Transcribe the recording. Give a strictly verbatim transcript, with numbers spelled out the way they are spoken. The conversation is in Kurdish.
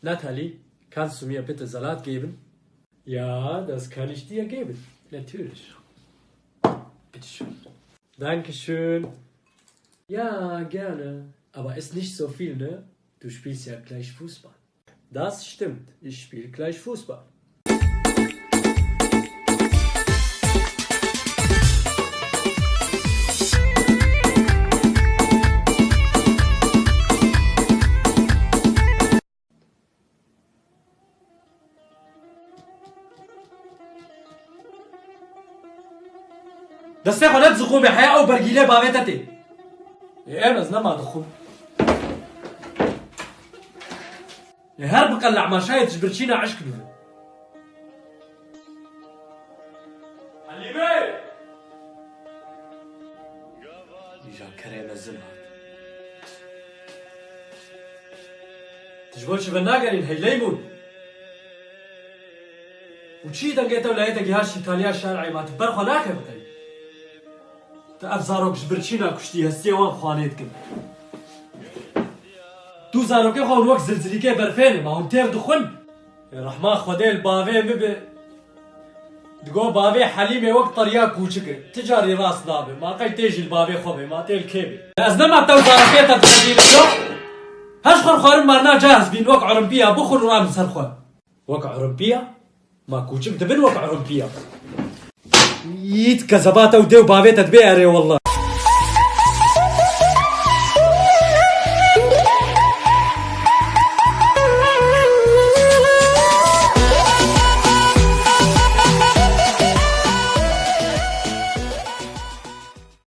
Nathalie, kannst du mir bitte Salat geben? Ja, das kann ich dir geben. Natürlich. Bitteschön. Dankeschön. Ja, gerne. Aber isst nicht so viel, ne? Du spielst ja gleich Fußball. Das stimmt. Ich spiel gleich Fußball. Destê xwe nedizixûme heya ew bergîlê bavê te tê. Ê em ez nema dixwim. Ê her biqe lemaşayê ji birçîna eşk bibe. Helîme! Îja kerê mezin hat. Tu ji bo çi venagerîn heyleymun? Û çi dengê te û layê te giha ji Îtalya şer'ê ma tu ber xwe nakevitey? Tu ev zarok ji birçîna kuştî hestiyê wan xwanê dikin. Tu zarokê xwe hûn wek zilzilîkê berfê ne, ma hûn têr dixwin? Ê rehma Xwedê li bavê min be. Digo bavê Helîmê wek teriya kûçik e. Ti carî rast nabe. Ma qey tê jî li bavê xwe be, ma tê li kê be. Ez nema te û zarokê te dixebînim yo. Her ji xwe xwarin marna cahizbîn wek Olimpiya bixwin û em ser xwe. Wek Olimpiya? Ma kûçik dibin wek Olimpiya. Yît kezeba te û dê û bavê te dibê erê wallah.